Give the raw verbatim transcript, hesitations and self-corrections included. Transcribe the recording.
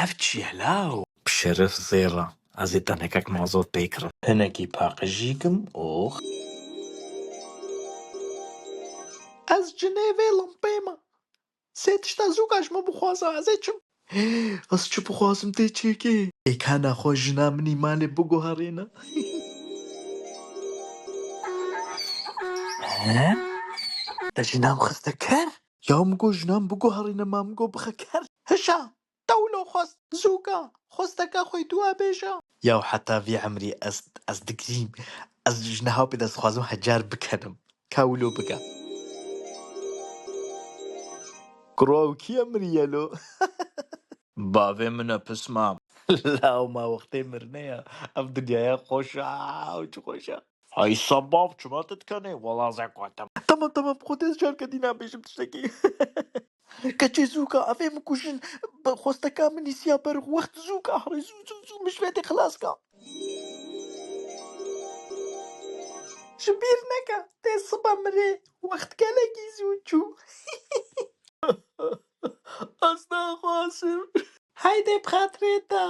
Ev çi ye law? Bi şeref zêra. Ez ê tenekek mazot pê kirim. Hinekî paqijî kim û ez cinê vê limpê me. Sê tişta zûka ji min bixwaze, ez ê çim. Ez çi bixwazim tê çêkê. Ê kana xwe jina min î malê biguherîne. He? Te jina min xiste ker? Ya min got jina min biguherîne, ma min got bixe ker. Hişa, te wilo xwest, zûka, xwesteka xwe yê dûa bêje. Ya heta vî emrî ez, ez digirîm. Ez ji niha pê de dixwazim hecar bikenim. Ka wilo bike. Kuro ew kî ye miriye lo? Bavê min e pismam. Law ma wextê mirine ya. Ev dinyaya xweş a, ew çi xweş e. Hay sabav çima tu dikenê? Wela ez ê gotim. Tamam, tamam, xwedê ez carke dî nabêjim tiştekî. Keçê zûka, ev ê min kujin, bi xwesteka min nîsiya ber wext zûka, herê zû, zû, zû, min ji vê tê xilas ka. Ji bîr neke, tê sibe mirê, wext gelekî zû çû. Ez naxwazim. Heydê bi xatirê te.